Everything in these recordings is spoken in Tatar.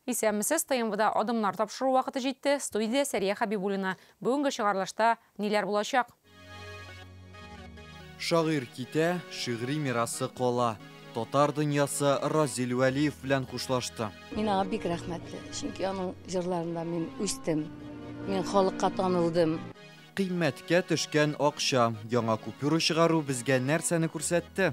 Исәнмесез, ТНВда Адымнар тапшыру вакыты җитте. Студиядә Сәрия Хәбибуллина. Бүгенге чыгарылышта ниләр булачак? Шагыйрь китә, шигъри мирасы кала. Татар дөньясы Разил Вәлиев белән хушлашты. Мин аңа бик рәхмәтле, чөнки аның җырларында мин үстем, мин халыкка танылдым. Кыйммәткә төшкән акча. Яңа купюра чыгару безгә нәрсәне күрсәтте?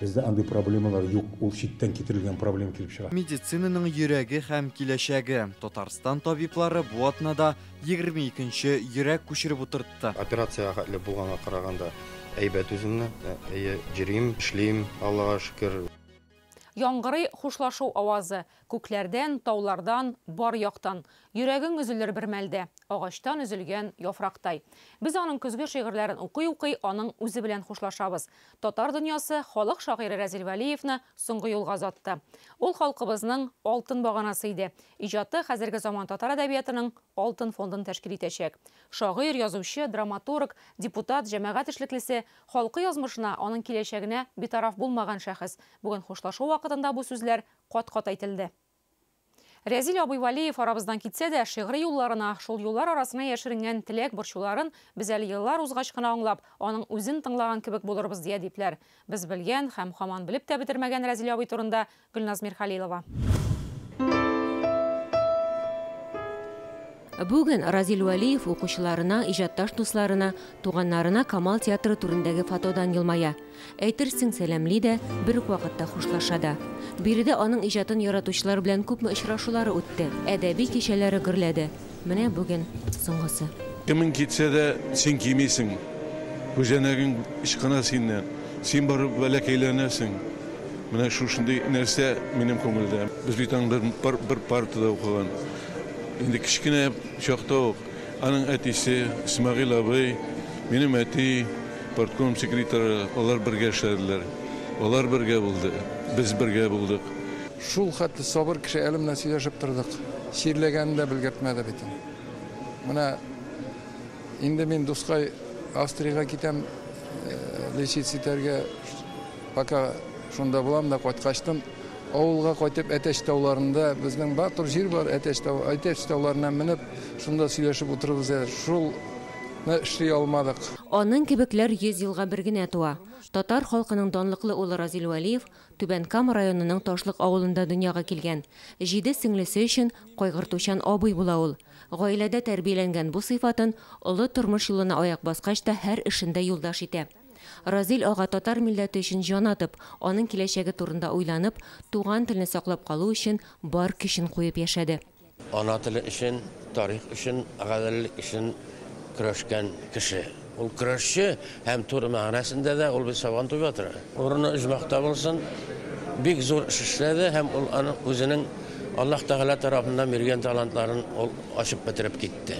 Бездә андый проблемалар юк, ул читтән китерелгән проблема килеп чыга. Медицинаның йөрәге һәм киләчәге. Татарстан табиблары бу атнада 22 нче йөрәк күчереп утыртты. Операциягә хәтле булганга караганда әйбәт үземне. Әйе, йөрим, эшлим, Аллага шөкер. Яңгырый хушлашу авазы. Күкләрдән, таулардан, бар яктан. Йөрәгең өзелер бер мәлдә, агачтан өзелгән яфрактай. Без аның көзге шигырьләрен укый-укый, аның үзе белән хушлашабыз. Татар дөньясы халык шагыйре Разил Вәлиевны соңгы юлга озатты. Ул халкыбызның алтын баганасы иде. Иҗаты хәзерге заман татар әдәбиятының алтын фондын тәшкил итәчәк. Шагыйрь, язучы, драматург, депутат, җәмәгать эшлеклесе, халкы язмышына, аның киләчәгенә битараф булмаган шәхес. Бүген хушлашу вакытында бу сүзләр кат-кат әйтелде. Рәзил абый Вәлиев арабыздан китсә дә, шигъри юлларына, шул юллар арасына яшеренгән теләк борчуларын без әле еллар узгач кына аңлап, аның үзен тыңлаган кебек булырбыз, ди әдипләр. Без белгән һәм һаман белеп тә бетермәгән Рәзил абый турында Гөлназ Мирхалилова. Бүген Разил Вәлиев укучыларына, иҗатташ дусларына, туганнарына Камал театры түрендәге фотодан елмая. Әйтерсең, сәламли дә, бер үк вакытта хушлаша да. Биредә аның иҗатын яратучылар белән күпме очрашулары үтте, әдәби кичәләре гөрләде. Менә бүген соңгысы. Кемең китсә дә, син кимисең. Күзәнәгең ычкына синнән. Син барып бәләкәйләнәсең. Менә шушындый нәрсә минем күңелдә. Без бит аның бер партада укыган. Инде кечкенә чакта ук аның әтисе Исмәгыйль абый, минем әти, партком секретаре, алар бергә эшләделәр. Алар бергә булды, без бергә булдык. Шул хәтле сабыр кеше, әле менә сөйләшеп тордык. Чирләгәнен дә белгертмәде бит. Менә инде мин, дускай, Австриягә китәм, лечиться итәргә, пока шунда булам да, кайткачтын авылга кайтып, Әтәч тауларында безнең батыр җир бар, Әтәч тау, Әтәч тауларына менеп, шунда сөйләшеп утырыбыз әле. Шулны эшли алмадык. Аның кебекләр 100 елга бер генә туа. Татар халкының данлыклы улы Разил Вәлиев Түбән Кама районының Ташлык авылында дөньяга килгән. Җиде сеңлесе өчен кайгыртучан абый була ул. Гаиләдә тәрбияләнгән бу сыйфатын олы тормыш юлына аяк баскач та һәр эшендә юлдаш итә. Разил ага татар милләте өчен җан атып, аның киләчәге турында уйланып, туган телне саклап калу өчен бар көчен куеп яшәде. Ана теле өчен, тарих өчен, гаделлек өчен көрәшкән кеше. Ул көрәшче һәм туры мәгънәсендә дә ул бит Сабан туй батыры. Урыны оҗмахта булсын, бик зур эш эшләде һәм ул аның үзенең Аллаһ Тәгалә тарафыннан биргән талантларын ул ачып бетереп китте.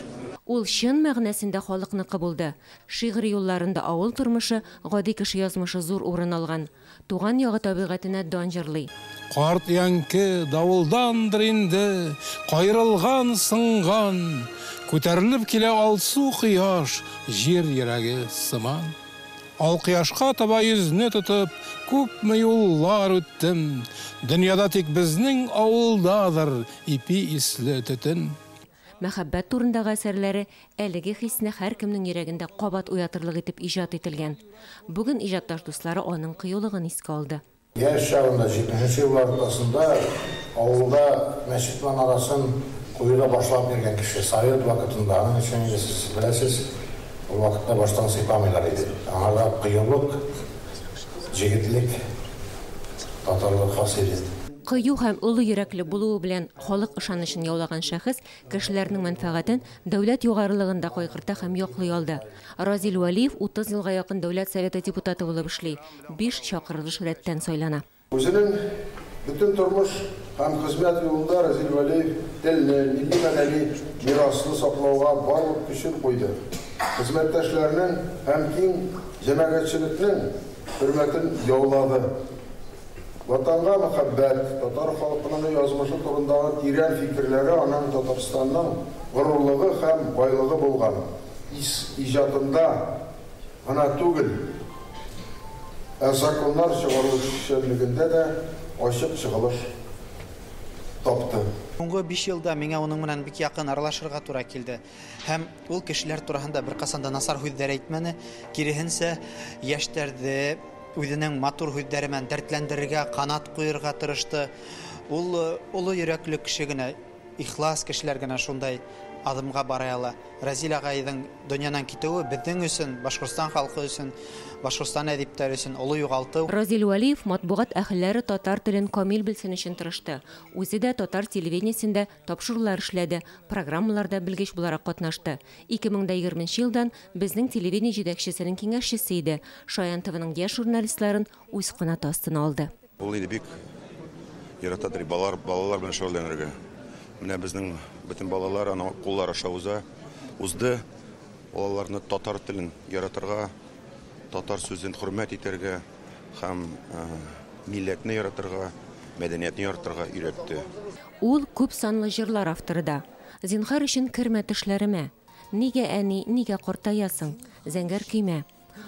Ул чын мәгънәсендә халыкныкы булды. Шигъри юлларында авыл тормышы, гади кеше язмышы зур урын алган. Туган ягы табигатенә дан җырлый. Карт янке давылдандыр инде, кайрылган, сынган, күтәрелеп килә алсу кояш, җир йөрәге сыман. Ал кояшка таба йөзне тотып, күпме юллар үттем. Дөньяда тик безнең авылдадыр ипи исле төтен. Мәхәббәт турындагы әсәрләре әлеге хисне һәркемнең йөрәгендә кабат уятырлык итеп иҗат ителгән. Бүген иҗатташ дуслары аның кыюлыгын искә алды. Яшь чагында, җитмешенче еллар уртасында авылда мәчет манарасын куюда башлап йөргән кеше, совет вакытында, аның өчен инде сез беләсез, ул вакытта баштан сыйпамыйлар иде. Аңарда кыюлык, җегетлек, татарлык хас иде. Кыю һәм олы йөрәкле булуы белән халык ышанычын яулаган шәхес кешеләрнең мәнфәгатен дәүләт югарылыгында кайгырта һәм яклый алды. Разил Вәлиев 30 елга якын Дәүләт Советы депутаты булып эшли, 5 чакырылыш рәттән сайлана. Үзенең бөтен тормыш һәм хезмәт юлында Разил Вәлиев телне, милли мәдәни мирасны саклауга барлык көчен куйды. Хезмәттәшләренең һәм киң җәмәгатьчелекнең хөрмәтен яулады. Ватанга мәхәббәт, татар халкының язмышы турындагы тирән фикерләре аның Татарстанның горурлыгы һәм байлыгы булган иҗатында гына түгел, ә законнар чыгару эшчәнлегендә дә ачык чыгылыш тапты. Соңгы 5 елда миңа уның белән бик якын аралашырга тура килде. Һәм ул кешеләр турасында беркайчан да насар һүзләр әйтмәне. Киресенчә, яшьләрне үзенең матур һүзләре белән дәртләндерергә, канат куерга тырышты. Ул олы йөрәкле кеше генә, ихлас кешеләр генә шундай адымга бара ала. Разил агайның дөньядан китүе безнең өчен, Башкортстан халкы өчен, Башкортстан әдипләре өчен олы югалту. Разил Вәлиев матбугат әһелләре татар телен камил белсен өчен тырышты. Үзе дә татар телевидениесендә тапшырулар эшләде, программаларда белгеч буларак катнашты. 2020 елдан безнең телевидение җитәкчесенең киңәшчесе иде. Шаян ТВның яшь журналистларын үз канаты астына алды. Ул инде бик яратадыр балалар белән шөгыльләнергә. Менә безнең бөтен балалар аның куллары аша узды. Балаларны татар телен яратырга, татар сүзен хөрмәт итәргә һәм милләтне яратырга, мәдәниятне яратырга өйрәтте. Ул күп санлы җырлар авторы да. Зинһар өчен кермә төшләремә. Нигә әни, нигә картаясың? Зәңгәр көймә.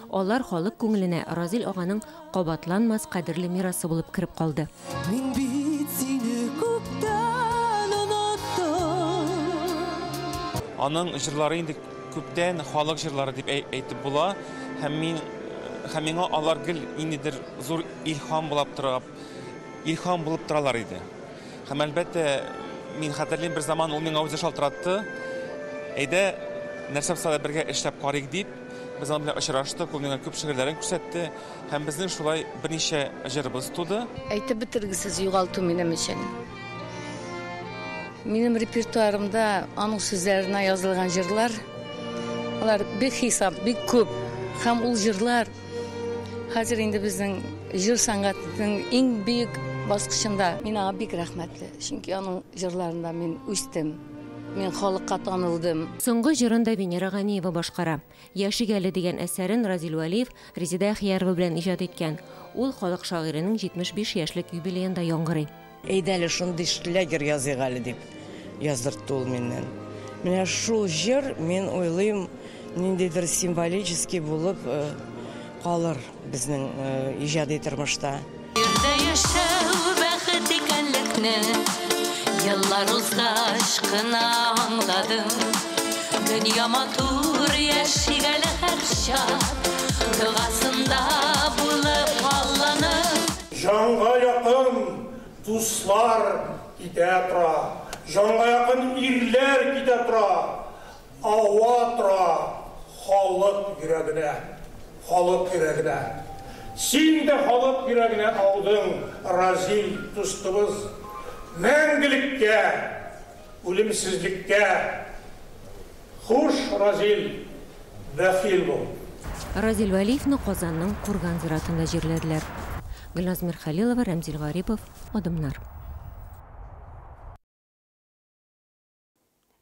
Алар халык күңеленә Разил аганың кабатланмас кадерле мирасы булып кереп калды. Мин бит сине күптән оныттым. Аның җырлары инде күптән халык җырлары дип әйтеп була, һәм миңа алар гел ниндидер зур илһам булып торалар иде. Һәм әлбәттә, мин хәтерлим, бер заман ул миңа үзе шалтыратты. Әйдә, нәрсә булса да бергә эшләп карыйк дип, без аның белән очраштык, ул миңа күп шигырьләрен күрсәтте, һәм безнең шулай берничә җырыбыз туды. Әйтеп бетергесез югалту минем өчен. Минем репертуарымда аның сүзләренә язылган җырлар, алар бик хисап, бик күп. Һәм ул җырлар хәзер инде безнең җыр сәнгатенең иң бөек баскычында. Мин аңа бик рәхмәтле, чөнки аның җырларында мин үстем. Мин халыкка танылдым. Соңгы җырын да Венера Ганиева башкара. Яшик әле дигән әсәрен Разил Вәлиев Резеда Әхиярова белән иҗат иткән. Ул халык шагыйренең 75 яшьлек юбилеенда яңгырый. Әйдә әле шундый шлягер языйк әле дип яздыртты ул миннән. Менә шул җыр, мин уйлыйм, ниндидер символический булып калыр безнең иҗади тормышта. Җирдә яшәү бәхет икәнлекне еллар узгач кына аңладым. Дөнья матур, яшик әле һәрчак, догасында булып Алланың. Җанга якын дуслар китә тора, җанга якын ирләр китә тора, ава тора халык йөрәгенә, халык йөрәгенә. Син дә халык йөрәгенә аудың, Разил дустыбыз. Мәңгелеккә, үлемсезлеккә. Хуш, Разил, бәхил бул. Разил Вәлиевны Казанның Курган зиратында җирләделәр. Гөлназ Мирхалилова, Рәмзил Гарипов, Адымнар.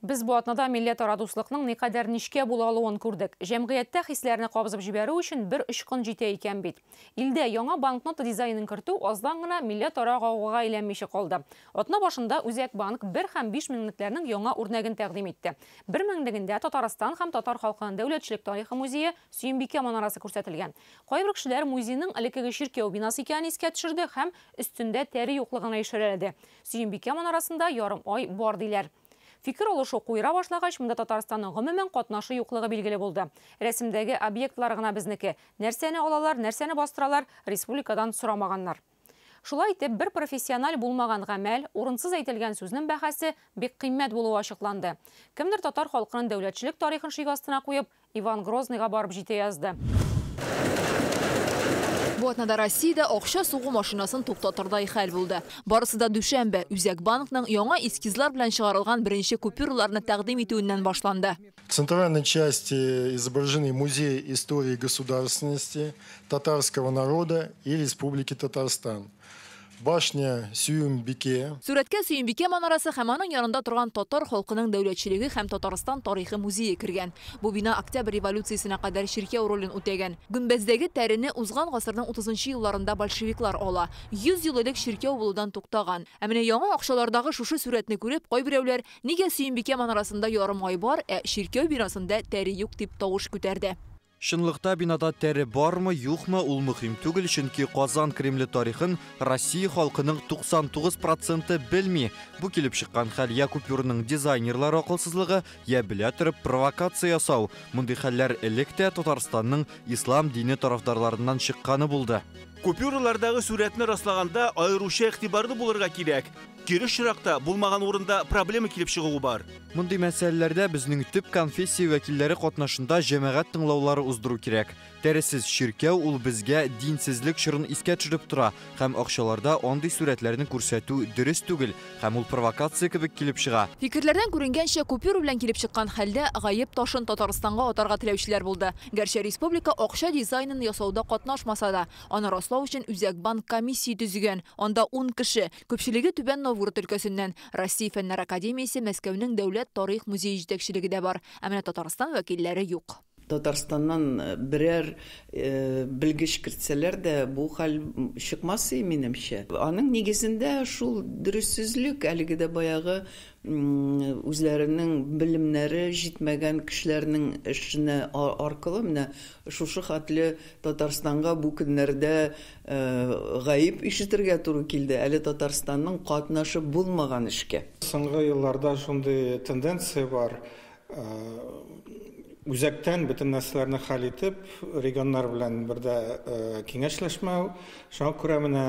Без бу атнада милләтара дуслыкның никадәр нечкә була алуын күрдек. Җәмгыятьтә хисләрне кабызып җибәрү өчен бер очкын җитә икән бит. Илдә яңа банкнота дизайнын кертү аздан гына милләтара гаугага әйләнмичә калды. Атна башында Үзәк банк 1 һәм 5 меңлекләрнең яңа үрнәген тәкъдим итте. 1 меңлегендә Татарстан һәм татар халкының дәүләтчелек тарихы музее Сөембикә манарасы күрсәтелгән. Кайбер кешеләр музейның элеккеге чиркәү бинасы икәнен искә төшерде һәм өстендә тәре юклыгына ишарәләде. Сөембикә манарасында ярым ай бар диләр. Фикер алышу куера башлагач, монда Татарстанның гомумән катнашы юклыгы билгеле булды. Рәсемдәге объектлар гына безнеке. Нәрсәне алалар, нәрсәне бастыралар, республикадан сорамаганнар. Шулай итеп, бер профессиональ булмаган гамәл, урынсыз әйтелгән сүзнең бәһасе бик кыйммәт булуы ачыкланды. Кемдер татар халкының дәүләтчелек тарихын шик астына куеп, Иван Грозныйга барып җитә язды. Бу атнада Россиядә акча сугу машинасын туктатырдай хәл булды. Барысы да дүшәмбе Үзәк банкның яңа эскизлар белән чыгарылган беренче купюраларны тәкъдим итүеннән башланды. В центральной части изображены музей истории государственности татарского народа и Республики Татарстан. Башня Сююмбике. Сүрәткә Сөембике манарасы һәм аның янында торган татар халкының дәүләтчелеге һәм Татарстан тарихы музее кергән. Бу бина Октябрь революциясенә кадәр чиркәү ролен үтәгән. Гөмбәздәге тәрене узган гасырның 30 елларында большевиклар ала. 100 ел элек чиркәү булудан туктаган. Ә менә яңа акчалардагы шушы сүрәтне күреп, кайберәүләр нигә Сөембике манарасында ярым ай бар, ә чиркәү бинасында тәре юк дип тавыш күтәрде. Чынлыкта бинада тәре бармы, юкмы, ул мөһим түгел, чөнки Казан Кремле тарихын Россия халкының 99 проценты белми. Бу килеп чыккан хәл я купюрның дизайнерлары акылсызлыгы, я белә торып провокация ясау. Мондый хәлләр элек тә Татарстанның ислам дине тарафдарларыннан чыкканы булды. Купюралардагы сурәтне раслаганда аеруча игътибарлы булырга кирәк. Кире очракта булмаган урында проблема килеп чыгуы бар. Мондый мәсьәләләрдә безнең төп конфессия вәкилләре катнашында җәмәгать тыңлаулары уздыру кирәк. Тәресез чиркәү ул безгә динсезлек чорын искә төшереп тора һәм акчаларда андый сурәтләрне күрсәтү дөрес түгел һәм ул провокация кебек килеп чыга. Фикерләрдән күренгәнчә, купюра белән килеп чыккан хәлдә гаеп ташын Татарстанга атарга теләүчеләр булды. Гәрчә республика акча дизайнын ясауда катнашмаса да, аны раслау өчен Үзәк банк комиссия төзегән. Анда 10 кеше, күпчелеге Түбән Новгород өлкәсеннән. Россия Фәннәр академиясе, Мәскәүнең дәүләт тарих музее җитәкчелеге дә бар. Ә менә Татарстан вәкилләре юк. Татарстаннан берәр белгеч кертсәләр дә бу хәл чыкмас минемчә. Аның нигезендә шул дөрессезлек, әлеге дә баягы үзләренең белемнәре җитмәгән кешеләрнең эшенә аркылы менә шушы хәтле Татарстанга бу көннәрдә гаеп ишетергә туры килде. Әле Татарстанның катнашы булмаган эшкә. Соңгы елларда шундый тенденция бар. Үзәктән бөтен нәрсәләрне хәл итеп, регионнар белән бердә киңәшләшмәү. Шуңа күрә менә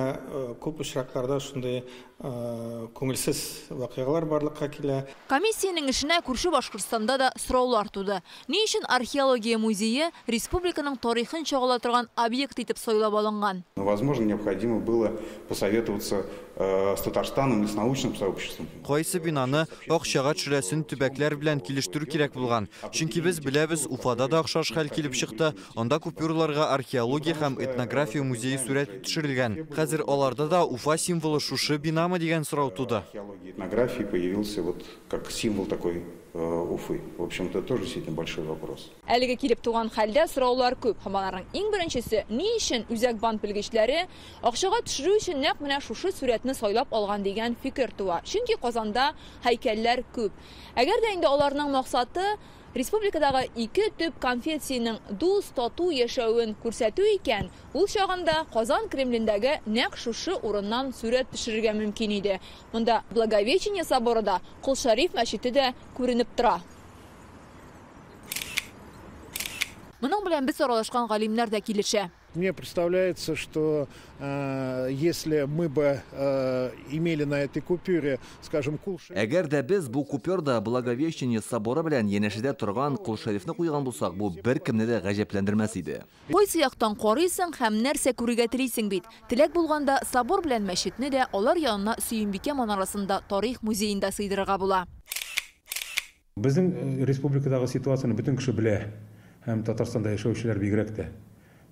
күп очракларда шундый күңелсез вакыйгалар барлыкка килә. Комиссиянең эшенә күрше Башкортстанда да сораулар туды. Ни өчен археология музее республиканың тарихын чагыла торган объект итеп сайлап алынган? Возможно, необходимо было посоветоваться с Татарстаном и с научным сообществом. Кайсы бинаны акчага төшерәсен төбәкләр белән килештерү кирәк булган. Чөнки без беләбез, Уфада да охшаш хәл килеп чыкты. Анда купюраларга археология һәм этнография музее сурәт төшерелгән. Хәзер аларда да Уфа символы шушы бинамы дигән сорау туды. Этнографии появился вот как символ такой Уфы. В общем-то, тоже действительно большой вопрос. Әлеге килеп туган хәлдә сораулар күп. Һәм аларның иң беренчесе, ни өчен Үзәк банк белгечләре акчага төшерү өчен нәкъ менә шушы сурәтне сайлап алган дигән фикер туа. Чөнки Казанда һәйкәлләр күп. Әгәр дә инде аларның максаты республикадагы ике төп конфессиянең дус, тату яшәвен күрсәтү икән, ул чагында Казан Кремлендәге нәкъ шушы урыннан сурәт төшерергә мөмкин иде. Монда Благовещение соборы да, Кол Шәриф мәчете дә күренеп тора. Моның белән без аралашкан галимнәр дә килешә. Мне представляется, что если мы бы имели на этой купюре, скажем, Кул Шәриф... Әгәр дә без бу купюрда Благовещение соборы белән янәшәдә торган Кол Шәрифне куйган булсак, бу беркемне дә гаҗәпләндермәс иде. Кайсы яктан карыйсың һәм нәрсә күрергә телисең бит. Теләк булганда собор белән мәчетне дә алар янына Сөембикә манарасында тарих музеенда сыйдырырга була. Безнең республикадагы ситуацияне бөтен кеше белә һәм Татарстанда яшәүчеләр бигрәк тә.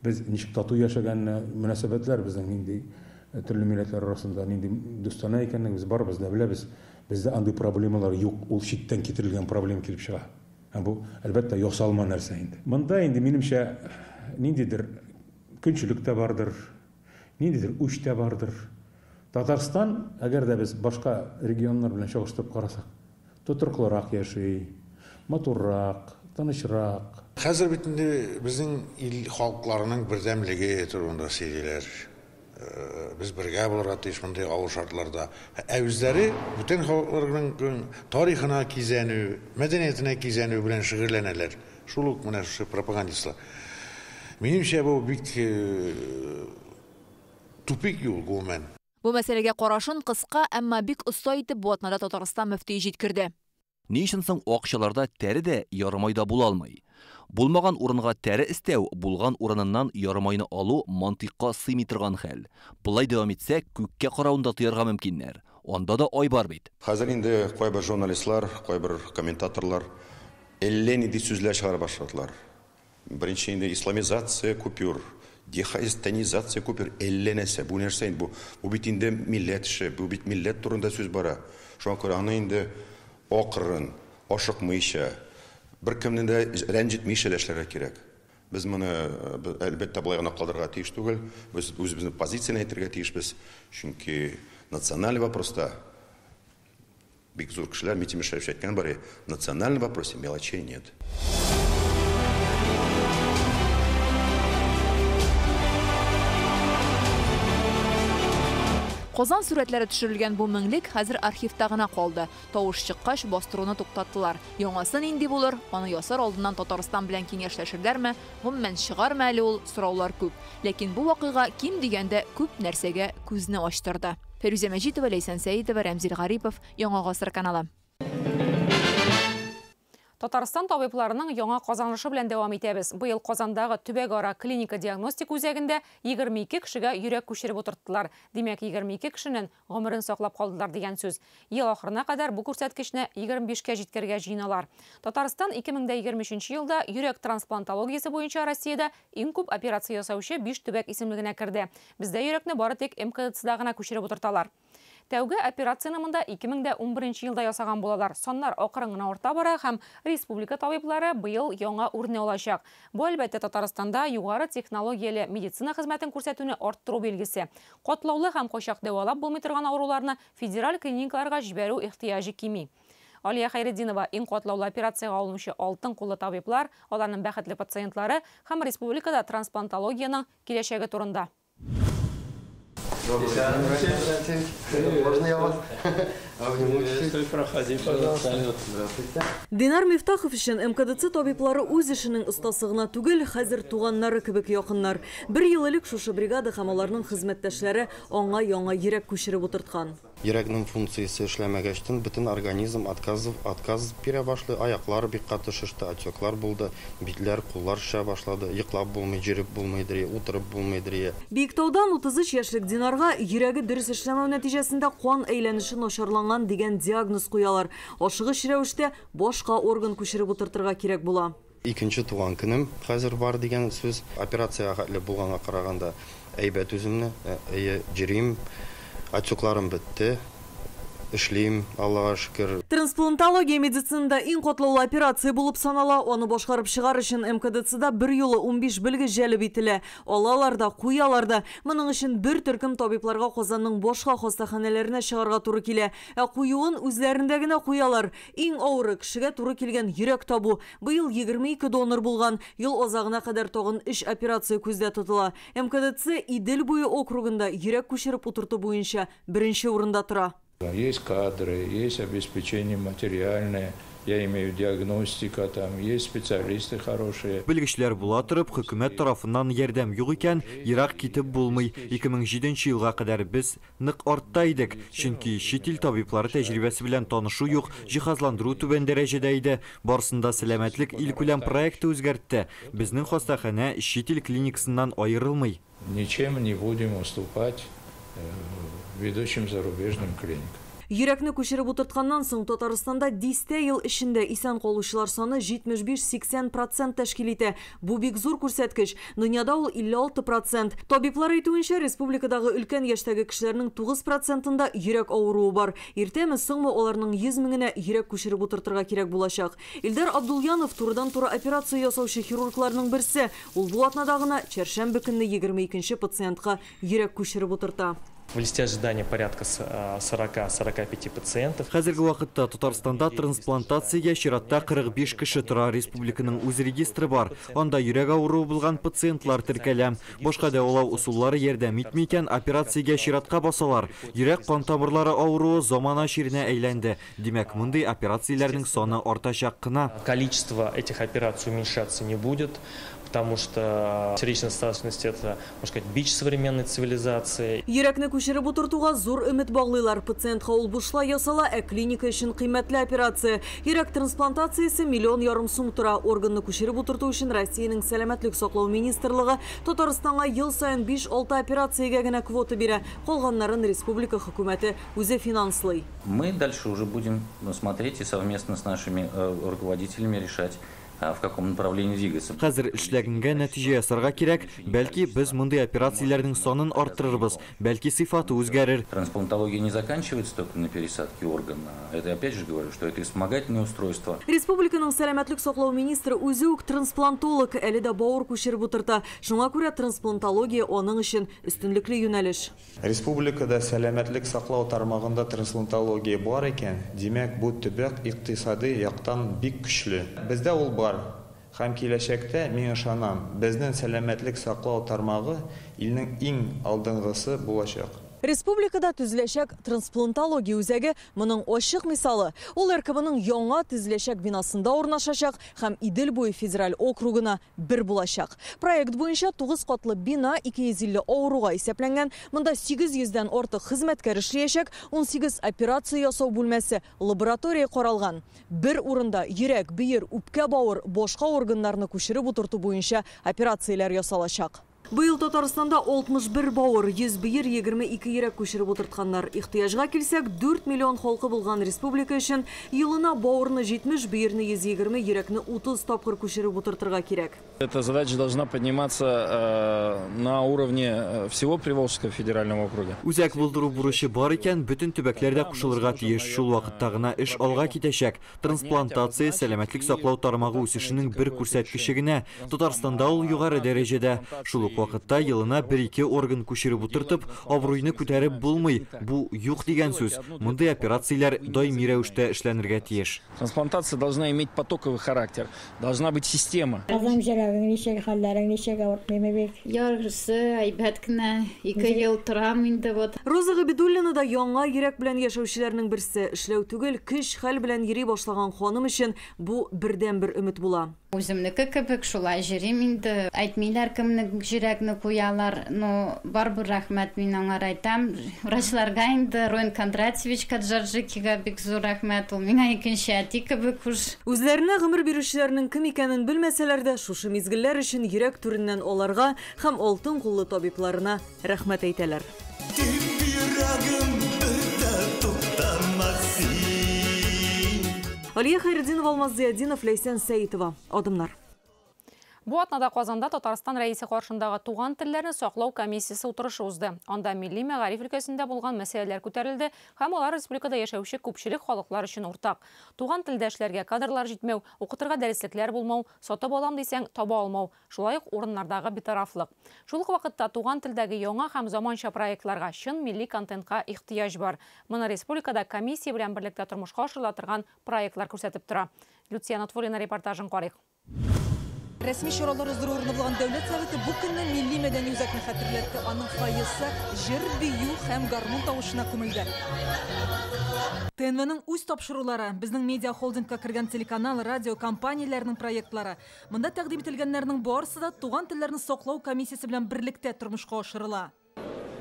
Без ничек тату яшәгәнне, мөнәсәбәтләр безнең нинди төрле милләтләр арасында нинди дустанә икәнен без барыбыз да беләбез. Бездә андый проблемалар юк, ул читтән китерелгән проблема килеп чыга. Һәм бу, әлбәттә, ясалма нәрсә инде. Монда инде минемчә ниндидер көнчелек тә бардыр, ниндидер үч тә бардыр. Татарстан, әгәр дә без башка регионнар белән чагыштырып карасак, тотрыклырак яши, матуррак, тынычрак. Хәзер бит инде безнең ил халыкларының бердәмлеге турында сөйлиләр. Без бергә булырга тиеш мондый авыр шартларда. Ә үзләре бүтән халыкларның тарихына кизәнү, мәдәниятенә кизәнү белән шөгыльләнәләр. Шул ук менә шушы пропагандистлар. Минемчә, бу бик тупик юл гомумән. Бу мәсьәләгә карашын кыска, әмма бик оста итеп бу атнада Татарстан мөфтие җиткерде. Ни өчен соң акчаларда тәре дә ярымай да була алмый? Булмаган урынга тәре истәү, булган урыныннан ярымайны алу мантыйкка сыймый торган хәл. Болай дәвам итсәк, күккә каравын да тыярга мөмкиннәр. Анда да ай бар бит. Хәзер инде кайбер журналистлар, кайбер комментаторлар әллә нинди сүзләр чыгара башладылар. Беренче инде исламизация купюр, дехайстанизация купюр, әллә нәрсә. Бу нәрсә инде бу? Бу бит инде милләт эше, бу бит милләт турында сүз бара. Шуңа күрә аны инде акрын, ашыкмыйча, бер кемне дә рәнҗетмичә дә эшләргә кирәк. Без моны әлбәттә болай гына калдырырга тиеш түгел. Без үзебезнең позицияне әйтергә тиешбез. Чөнки националь вопроста бик зур кешеләр Митимир Шәрифович әйткән бар, национальный вопросе мелочей нет. Казан сурәтләре төшерелгән бу меңлек хәзер архивта гына калды. Тавыш чыккач, бастыруны туктаттылар. Яңасы нинди булыр, аны ясар алдыннан Татарстан белән киңәшләшерләрме, гомумән чыгармы әле ул, сораулар күп. Ләкин бу вакыйга ким дигәндә күп нәрсәгә күзне ачтырды. Фәрүзә Мәҗитова, Ләйсән Сәитова, Рәмзил Гарипов, Яңа Гасыр каналы. Татарстан табибларының яңа казанышы белән дәвам итәбез. Быел Казандагы төбәкара клиника диагностика үзәгендә 22 кешегә йөрәк күчереп утырттылар. Димәк, 22 кешенең гомерен саклап калдылар дигән сүз. Ел ахырына кадәр бу күрсәткечне 25кә җиткерергә җыеналар. Татарстан 2023 елда йөрәк трансплантологиясе буенча Россиядә иң күп операция ясаучы 5 төбәк исемлегенә керде. Бездә йөрәкне бары тик МКДЦда гына күчереп утырталар. Тәүге операцияне монда 2011 елда ясаган булалар. Саннар акрын гына арта бара һәм республика табиблары быел яңа үрне алачак. Бу әлбәттә Татарстанда югары технологияле медицина хезмәтен күрсәтүне арттыру билгесе. Катлаулы һәм кайчак дәвалап булмый торган авыруларны федераль клиникаларга җибәрү ихтыяҗы кими. Алия Хәйретдинова иң катлаулы операциягә алынучы алтын куллы табиблар, аларның бәхетле пациентлары һәм республикада трансплантологиянең киләчәге турында. Можно я вас обниму? Проходи, пожалуйста. Здравствуйте. Динар Мифтахов өчен МКДЦ табиблары үз эшенең остасы гына түгел, хәзер туганнары кебек якыннар. Бер ел элек шушы бригада һәм аларның хезмәттәшләре аңа яңа йөрәк күчереп утырткан. Йөрәкнең функциясе эшләмәгәчтен бөтен организм отказ бирә башлый, аяклар бик каты шеште, отеклар булды, битләр, куллар шешә башлады, йоклап булмый, йөреп булмый, утырып булмый. Биектаудан 33 яшьлек Динарга йөрәге дөрес эшләмәү нәтиҗәсендә кан әйләнеше начарланган дигән диагноз куялар. Ашыгыч рәвештә башка орган күчереп утыртырга кирәк була. Икенче туган көнем хәзер бар дигән сүз. Операциягә хәтле булганга караганда әйбәт үземне, йөрим. Отекларым бетте, эшлим, Аллага шөкер. Трансплантология медицинада иң катлаулы операция булып санала. Аны башкарып чыгар өчен МКДЦда бер юлы 15 белгеч җәлеп ителә. Алалар да, куялар да. Моның өчен бер төркем табибларга Казанның башка хастаханәләренә чыгарга туры килә. Ә куюын үзләрендә генә куялар. Иң авыры кешегә туры килгән йөрәк табу. Быел 22 донор булган. Ел азагына кадәр тагын 3 операция күздә тотыла. МКДЦ Идел буе округында йөрәк күчереп утырту буенча беренче урында тора. Есть кадры, есть обеспечение материальное, я имею диагностика, там есть специалисты хорошие. Белгечләр була торып, хөкүмәт тарафыннан ярдәм юк икән, ерак китеп булмый. 2007 елга кадәр без нык артта идек, чөнки чит ил табиблары тәҗрибәсе белән танышу юк, җиһазландыру түбән дәрәҗәдә иде. Барысында сәламәтлек илкүләм проекты үзгәртте. Безнең хастаханә чит ил клиникасыннан аерылмый. Ничем не будем уступать ведущим зарубежным клиникам. Йөрәкне күчереп утыртканнан соң Татарстанда дистә ел эчендә исән калучылар саны 75-80% тәшкил итә. Бу бик зур күрсәткеч. Дөньяда ул 56%. Табиблар әйтүенчә, республикадагы өлкән яшьтәге кешеләрнең 9%-ында йөрәк авыруы бар. Иртәме, соңмы аларның 100 меңенә йөрәк күчереп утыртырга кирәк булачак. Илдар Абдулянов турыдан-туры операция ясаучы хирургларның берсе. Ул бу атнада гына чәршәмбе көнне 22 пациентка йөрәк күчереп утырта. В листе ожидания порядка 40-45 пациентов. Хәзерге вакытта Татарстанда трансплантациягә чиратта 45 кеше тора. Республиканың үз регистры бар. Анда йөрәк авыруы булган пациентлар теркәлә. Башка дәвалау ысуллары ярдәм итми икән, операциягә чиратка басалар. Йөрәк кан тамырлары авыруы замана чиренә әйләнде. Димәк, мондый операцияләрнең саны артачак кына. Количество этих операций уменьшаться не будет, потому что сердечная недостаточность — это, можно сказать, бич современной цивилизации. Йөрәкне күчереп утыртуга зур өмет баглыйлар. Пациентка ул бушлай ясала, ә клиника өчен кыйммәтле операция. Йөрәк трансплантациясе 1,5 миллион сум тора. Органны күчереп утырту өчен Россиянең сәламәтлек саклау министрлыгы Татарстанга ел саен 5-6 операциягә генә квота бирә. Калганнарын республика хөкүмәте үзе финанслый. Мы дальше уже будем смотреть и совместно с нашими руководителями решать, в каком направлении двигаться. Хәзер эшләгәнгә нәтиҗә ясарга кирәк. Бәлки без мондый операцияләрнең санын арттырырбыз, бәлки сыйфаты үзгәрер. Трансплантология не заканчивается только на пересадке органа. Это опять же говорю, что это и вспомогательное устройство. Республиканың сәламәтлек саклау министры үзе үк трансплантолог, әле дә бавыр күчереп утырта. Шуңа күрә трансплантология аның өчен өстенлекле юнәлеш. Республикада сәламәтлек саклау тармагында трансплантология бар икән, димәк, бу төбәк икътисади яктан бик көчле. Бездә ул бар. Һәм киләчәктә, мин ышанам, безнең сәламәтлек саклау тармагы илнең иң алдынгысы булачак. Республикада төзеләчәк трансплантология үзәге моның ачык мисалы. Ул РКБның яңа төзеләчәк бинасында урнашачак һәм Идел буе федераль округына бер булачак. Проект буенча 9 катлы бина 250 авыруга исәпләнгән. Монда 800дән артык хезмәткәр эшләячәк, 18 операция ясау бүлмәсе, лаборатория каралган. Бер урында йөрәк, бөер, үпкә, бавыр, башка органнарны күчереп утырту буенча операцияләр ясалачак. Быел Татарстанда 61 бавыр, 100 бөер, 22 йөрәк күчереп утыртканнар. Ихтыяҗга килсәк, 4 миллион халкы булган республика өчен елына бавырны 70, бөерне 120, йөрәкне 30 тапкыр күчереп утыртырга кирәк. Эта задача должна подниматься на уровне всего Приволжского федерального округа. Үзәк булдыру бурычы бар икән, бөтен төбәкләр дә кушылырга тиеш. Шул вакытта гына эш алга китәчәк. Трансплантация сәламәтлек саклау тармагы үсешенең бер күрсәткече генә. Татарстанда ул югары дәрәҗәдә. Шул ук вакытта елына 1-2 орган күчереп утыртып, абруйны күтәреп булмый. Бу юк дигән сүз. Мондый операцияләр даими рәвештә эшләнергә тиеш. Трансплантация должна иметь потоковый характер, должна быть система. Кызым, йөрәгең ничек, хәлләрең ничек, авыртмыймы бик? Ярыйсы, әйбәт кенә. 2 ел торам инде вот. Роза Габидуллина да яңа йөрәк белән яшәүчеләрнең берсе. Эшләү түгел, көч хәл белән йөри башлаган ханым өчен бу бердәнбер өмет була. Үземнеке кебек шулай йөрим инде. Әйтмиләр кемне йөрәкне куялар, но барыбер рәхмәт мин аңар әйтәм. Врачларга инде, Роин Кондратьевичка, Джорджикига бик зур рәхмәт. Ул миңа икенче әти кебек уж. Үзләренә гомер бирүчеләрнең кем икәнен белмәсәләр дә, шушы мизгелләр өчен йөрәк түреннән аларга һәм алтын куллы табибларына рәхмәт әйтәләр. Алия Хайретдинова, Алмаз Зиятдинов, Ләйсән Сәитова. Адымнар. Бу атнада Казанда Татарстан Рәисе каршындагы туган телләрне саклау комиссиясе утырышы узды. Анда милли мәгариф өлкәсендә булган мәсьәләләр күтәрелде һәм алар республикада яшәүче күпчелек халыклар өчен уртак. Туган телдә эшләргә кадрлар җитмәү, укытырга дәреслекләр булмау, сатып алам дисәң таба алмау, шулай ук урыннардагы битарафлык. Шул ук вакытта туган телдәге яңа һәм заманча проектларга, чын милли контентка ихтыяҗ бар. Моны республикада комиссия белән берлектә тормышка ашырыла торган проектлар күрсәтеп тора. Люция Нотфуллина репортажын карыйк. Рәсми чаралар уздыру урыны булган Дәүләт Советы бу көнне милли мәдәни үзәкне хәтерләтте. Аның фойесы җыр, бию һәм гармун тавышына күмелде. ТНВның үз тапшырулары, безнең медиа холдингка кергән телеканал, радио компанияләренең проектлары. Монда тәкъдим ителгәннәрнең барысы да туган телләрне саклау комиссиясе белән берлектә тормышка ашырыла.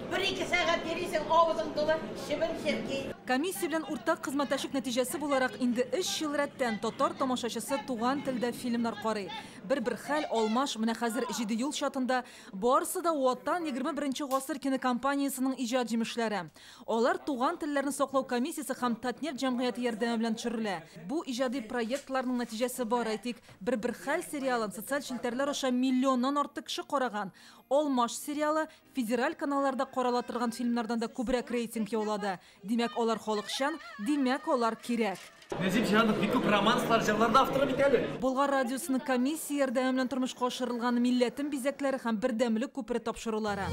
1-2 сәгать йөрисең, авызың тулы чебен черки. Комиссия белән уртак хезмәттәшлек нәтиҗәсе буларак инде 3 ел рәттән татар тамашачысы туган телдә фильмнар карый. Бер-бер хәл, Алмаш, менә хәзер 7 юл чатында барысы да Ватан 21 гасыр кинокомпаниясенең иҗат җимешләре. Алар туган телләрне саклау комиссиясе һәм Татнефть җәмгыяте ярдәме белән төшерелә. Бу иҗади проектларның нәтиҗәсе бар, әйтик, Бер-бер хәл сериалын социаль челтәрләр аша миллионнан артык кеше караган. Алмаш сериалы федераль каналларда карала торган фильмнардан да күбрәк рейтинг яулады. Димәк, алар халыкчан, димәк, алар кирәк. Нәҗип Җиһанов бик күп романслар, җырлар да авторы бит әле. Болгар радиосының комиссия ярдәме белән тормышка ашырылган Милләтем бизәкләре һәм Бердәмлек күпере тапшырулары.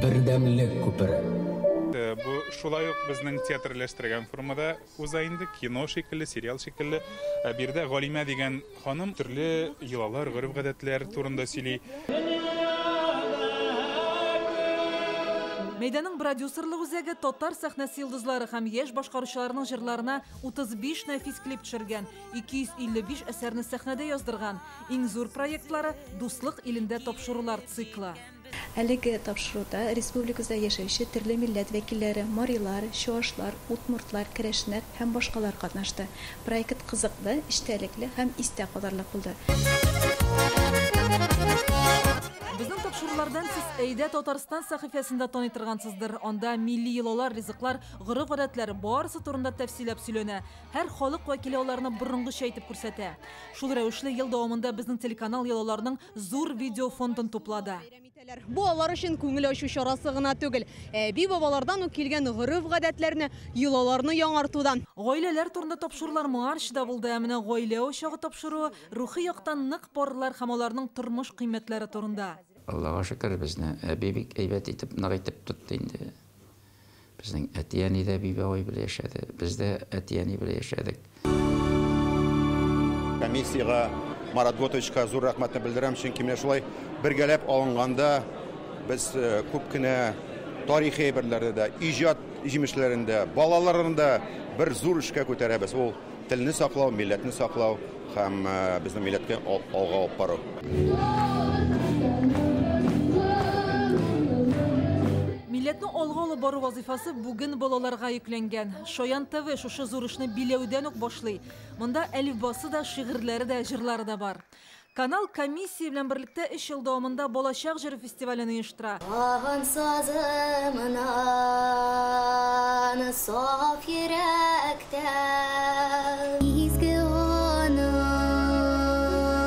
Бердәмлек күпере. Бу шулай ук безнең театрлаштырган формада уза инде, кино шикелле, сериал шикелле. Биредә Галимә дигән ханым төрле йолалар, гореф-гадәтләр турында сөйли. Мәйданның продюсерлык үзәге татар сәхнәсе йолдызлары һәм яшь башкаручыларының җырларына 35 нәфис клип төшергән, 255 әсәрне сәхнәдә яздырган. Иң зур проектлары Дуслык илендә тапшырулар циклы. Әлеге тапшыруда республикада яшәүче төрле милләт вәкилләре, марилар, чуашлар, удмуртлар, керәшеннәр һәм башкалар катнашты. Проект кызыклы, эчтәлекле һәм истә калырлык булды. Безнең тапшырулардан сез Әйдә Татарстан сәхифәсендә таный торгансыздыр. Анда милли йолалар, ризыклар, гореф-гадәтләр барысы турында тәфсилләп сөйләнә. Һәр халык вәкиле аларны борынгыча итеп күрсәтә. Шул рәвешле ел дәвамында безнең телеканал йолаларның зур видео фондын туплады. Бу алар өчен күңел ачу чарасы гына түгел. Әби-бабалардан ук килгән гореф-гадәтләрне, йолаларны яңартудан. Гаиләләр турында тапшырулар моңарчы да булды. Ә менә гаилә учагы тапшыруы рухи яктан нык парлар һәм аларның тормыш кыйммәтләре турында. Аллаһка шөкер, безне әби бик әйбәт итеп, нык итеп тотты инде. Безнең әти-әни дә әби-бабай белән яшәде. Без дә әти-әни белән яшәдек. Комиссиягә Марат Готовичка зур рәхмәтне белдерәм, чөнки менә шулай бергәләп алынганда без күп кенә Тарихи әйберләрне дә, иҗат җимешләрен дә, балаларны да бер зур эшкә күтәрәбез. Ул телне саклау, милләтне саклау һәм безнең милләткә алга алып бару. Милләтне алга алып бару вазыйфасы бүген балаларга йөкләнгән. Шаян ТВ шушы зур эшне биләүдән үк башлый. Монда әлифбасы да, шигырьләре дә, җырлары да бар. Канал комиссия белән берлектә 3 ел дәвамында Балачак җыры фестивален оештыра. Тагын сазымнан саф йөрәктән изге ана.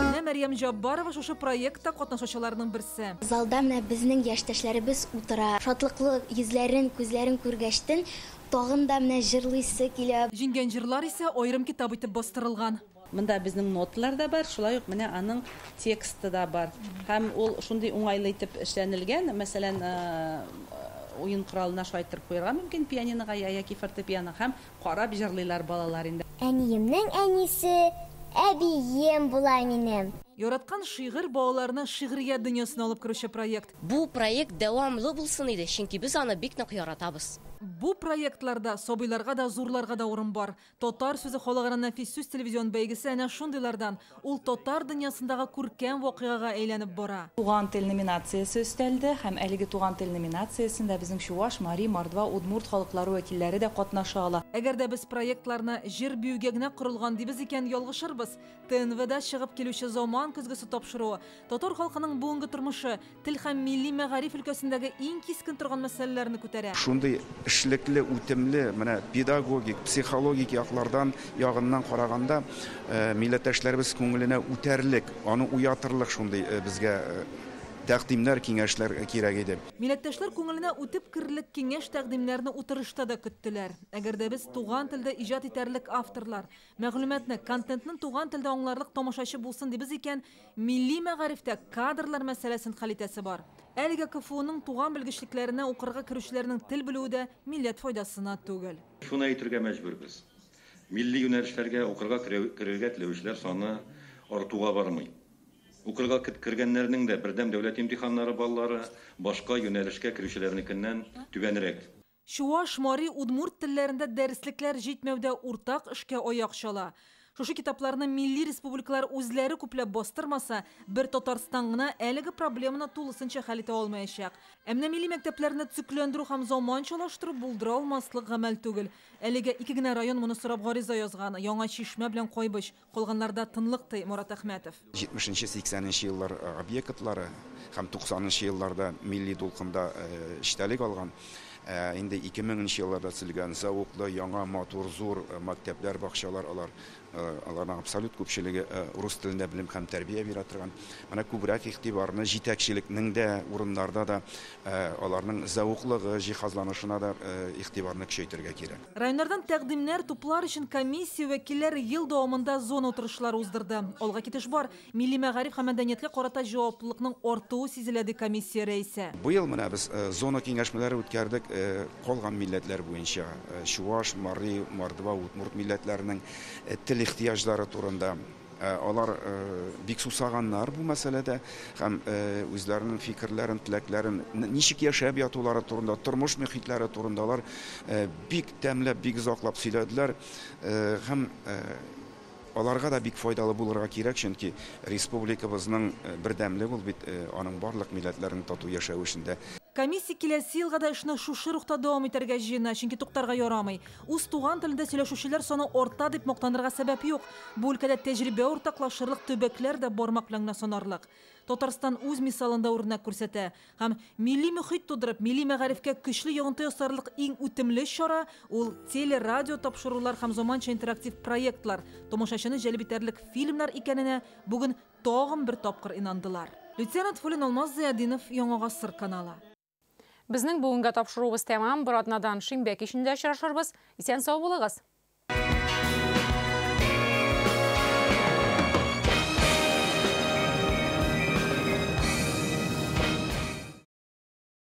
Менә Мәрьям Җаббарова шушы проектта катнашучыларның берсе. Залда менә безнең яшьтәшләребез утыра. Шатлыклы йөзләрен, күзләрен күргәчтен, тагын да менә җырлыйсы килә. Җиңгән җырлар исә аерым китап итеп бастырылган. Монда безнең ноталар да бар, шулай ук менә аның тексты да бар. Һәм ул шундый уңайлы итеп эшләнелгән, мәсәлән, уен коралына шулай итеп куярга мөмкин пианинога яки фортепиано һәм карап җырлыйлар балалар инде. Әниемнең әнисе әбием була минем. Яраткан шигырь балаларны шигърият дөньясына алып керүче проект. Бу проект дәвамлы булсын иде, чөнки без аны бик нык яратабыз. Бу проектларда сабыйларга да, зурларга да урын бар. Татар сүзе халыкара нәфис сүз телевизион бәйгесе әнә шундыйлардан. Ул татар дөньясындагы күркәм вакыйгага әйләнеп бара. Туган тел номинациясе өстәлде һәм әлеге туган тел номинациясендә безнең чуваш, мари, мордва, удмурт халыклары вәкилләре дә катнаша ала. Әгәр дә без проектларны җыр биюгә генә корылган дибез икән, ялгышырбыз. ТНВда чыгып килүче Заман көзгесе тапшыруы татар халкының бүгенге тормышы, тел һәм милли мәгариф өлкәсендәге иң кискен торган мәсьәләләрне күтәрә. Шундый эшлекле, үтемле, менә педагогик, психологик яклардан ягыннан караганда милләттәшләребез күңеленә үтәрлек, аны уятырлык шундый безгә тәкъдимнәр, киңәшләр кирәк иде. Милләттәшләр күңеленә үтеп керерлек киңәш тәкъдимнәрне утырышта да көттеләр. Әгәр дә без туган телдә иҗат итәрлек авторлар, мәгълүматны, контентны туган телдә аңларлык тамашачы булсын дибез икән, милли мәгарифтә кадрлар мәсьәләсен хәл итәсе бар. Әлегә КФУның туган белгечлекләренә укырга керүчеләрнең тел белүе дә милләт файдасына түгел. Шуны әйтергә мәҗбүрбез. Милли юнәлешләргә укырга керергә теләүчеләр саны артуга бармый. Укырга кергәннәрнең дә бердәм дәүләт имтиханнары баллары башка юнәлешкә керүчеләрнекеннән түбәнрәк. Чуваш, мари, удмурт телләрендә дәреслекләр җитмәүдә уртак эшкә аяк чала. Шушы китапларны милли республикалар үзләре күпләп бастырмаса, бер Татарстан гына әлеге проблеманы тулысынча хәл итә алмаячак. Ә менә милли мәктәпләрне төзекләндерү һәм заманчалаштыру булдыра алмаслык гамәл түгел. Әлегә ике генә район моны сорап гариза язган. Яңа Чишмә белән Кайбыч, калганнарда тынлык, ди Мурат Әхмәтов. 70-80 еллар объектлары һәм 90 елларда милли дулкында эчтәлек алган. Инде 2000 елларда төзелгән зәвыклы, яңа, матур, зур мәктәпләр, бакчалар, алар аларның абсолют күпчелеге рус телендә белем һәм тәрбия бирә торган. Менә күбрәк игътибарны җитәкчелекнең дә урыннарда да аларның зәвыклыгы, җиһазланышына да игътибарны көчәйтергә кирәк. Районнардан тәкъдимнәр туплар өчен комиссия вәкилләре ел дәвамында зона утырышлары уздырды. Алга китеш бар. Милли мәгариф һәм мәдәнияткә карата җаваплылыкның артуы сизелә, ди комиссия рәисе. Быел менә без зона киңәшмәләре үткәрдек калган милләтләр буенча. Чуваш, мари, мордва, удмурт милләтләренең тел ихтыяҗлары турында. Алар бик сусаганнар бу мәсьәләдә һәм үзләренең фикерләрен, теләкләрен, ничек яшәп ятулары турында, тормыш мөхитләре турында алар бик тәмләп, бик озаклап сөйләделәр һәм аларга да бик файдалы булырга кирәк, чөнки республикабызның бердәмлеге ул бит аның барлык милләтләренең тату яшәве эчендә. Комиссия киләсе елга да эшне шушы рухта дәвам итәргә җыена, чөнки туктарга ярамый. Үз туган телендә сөйләшүчеләр саны арта дип мактанырга сәбәп юк. Бу өлкәдә тәҗрибә уртаклашырлык төбәкләр дә бармак белән генә санарлык. Татарстан үз мисалында үрнәк күрсәтә һәм милли мөхит тудырып, милли мәгарифкә көчле йогынты ясарлык иң үтемле чара ул теле-радио тапшырулар һәм заманча интерактив проектлар, тамашачыны җәлеп итәрлек фильмнар икәненә бүген тагын бер тапкыр инандылар. Люция Нотфуллина, Алмаз Зыядинов, Яңа Гасыр каналы. Безнең бүгенге тапшыруыбыз тәмам. Бер атнадан шимбә кичендә очрашырбыз. Исән сау булыгыз.